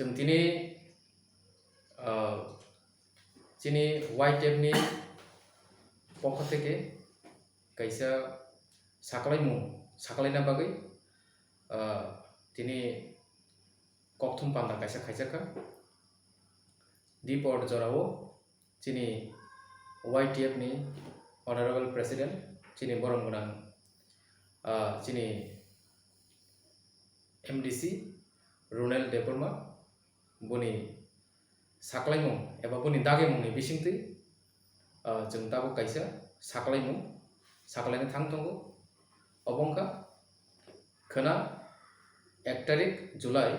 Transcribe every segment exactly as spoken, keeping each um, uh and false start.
Chwng tini, ah, chini Y T F ni pokho theke kaisa saklaimung saklaina bagwi, ah, tini kokthum panda kaisa khaijakha. Dipor jorao chini Y T F ni Honorable President, chini borom gwnang, ah, chini M D C Ronel Debbarma, boni saklaimung eba boni dagimungni bisingtwi, ah, chwng tabuk kaisa saklaimung saklaina thang tongo. Obo wngkha khwna ek tarik July,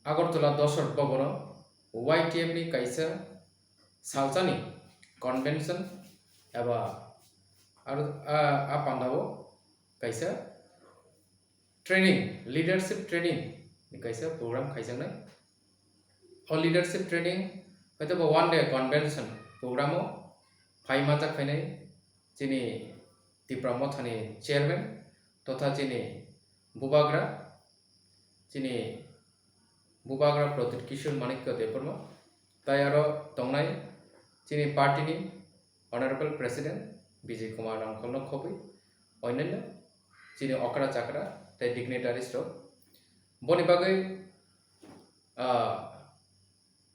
Agartala Dosrat Bhavan o Y T F ni kaisa salsani convention eba aro, ah, a pandao kaisa training, leadership training ni kaisa program khaijaknai. O leadership training hwnkhe bo one day convention program o phai manjak phainai chini Tipra Motha ni chairman totha chini bubagra, chini bubagra Pradyut Kishore Manikya Debbarma, tai aro tongnai chini party ni Honorable President Bijay Kumar Rangkholno khobwi onyanno chini okra chakra tei dignitaries rok. Boni bagwi, ah,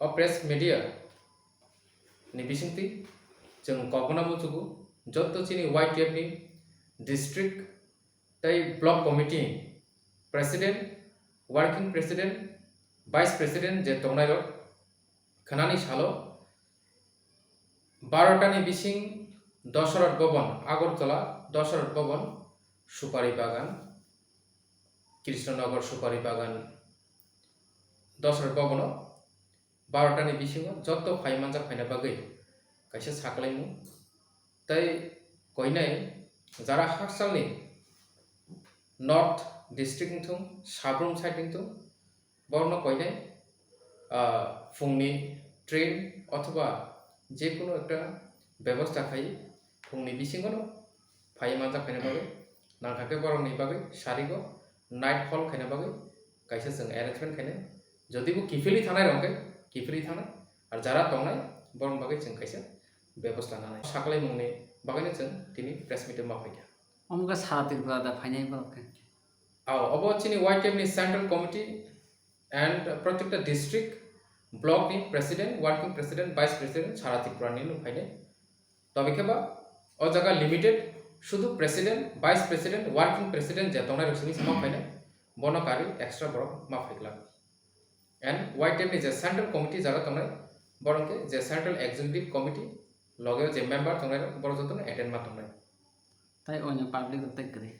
o press media ni bisingtwi chwng kokno muchugo, jotto chini Y T F ni district tei block committee president, working president, vice president je tongnairok khwnani salo barota ni bising Dosrat Bhavan, Agartala Dosrat Bhavan, Supari Bagan, Krishnanagar Supari Bagan, Dosrat Bhavan o barota ni bisingo jotto phai manjak phaina bagwi kaisa saklaimung tei koinai jara haksalni North district wngthung, Sabrum side wngthung, borokno koinai, ah, phungni train othoba jekunu ekta bebosta khai phungni bisingono phai manjak phaina bagwi, nangkha khe borokni bagwi sarigo night halt khaina bagwi kaisa chwng arrangement khainai. Jodi bo kiphilwi thangnai rok khe kiphilwi thangnai, ar jara tongnai borokni bagwi chwng kaisa bebosta nanai. Saklaimungni bagwino chwng tini press meet o ma phaikha. Omo khe sara Tripura da phainai borok khe? Ao, obo chini Y T F ni Central Committee and protekta district, block ni president, working president, vice president sara Tripura ni no phainai. Tobikhe ba o jaga limited, sudu president, vice president, working president je tongnai rok simi sama phainai, bono karwi extra borok ma phaiglak. And Y T F ni je central committee jara tongnai, borok khe je central executive committee loge je member tongnai rok, borok jotono attend ma tongnai. Tai onyo public rok tai kwrwi?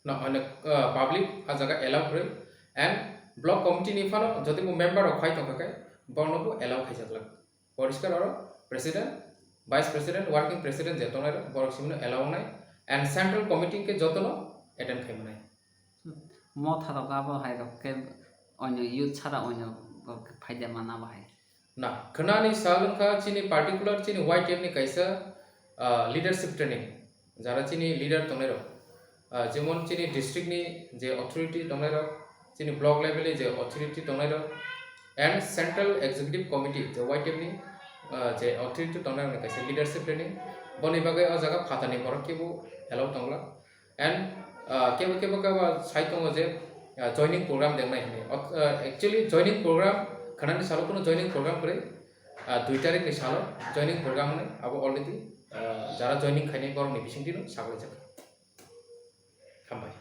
Na, onyo, uh, public a jaga allow kwrwi. And block committee ni phano jodi bo member rok phai tongkha khe, borokno bo allow khaijaklak. Poriskar oro president, vice president, working president je tongnai rok, borok simino allow wngnai. And central committee khe jotono attend khai mwnai. Motha rok abo hai rok khe onyo youth sara onyo rok khe phaida mana bo hai. Na, khwnani sal wngkha chini particular chini Y T F ni kaisa, ah, leadership training, jara chini leader tongnai rok, ah, jemon chini district ni je authority tongnai rok, chini block level ni je authority tongnai rok, and central executive committee je Y T F ni, ah, je authority tongnai rok ni kaisa leadership training, boni bagwi o jaga phatani borok kebo allow tongla. And, ah, kebo kebo kebo sai tongo je, ah, joining program dengnai hinwi. Ot-, ah, actually joining program khwnani salo kuno joining program kwrwi, ah, dui tarik ni salo joining program hinwi abo already, ah, jara joining khainai borokni bisingtwi no saglaijak. Hambai.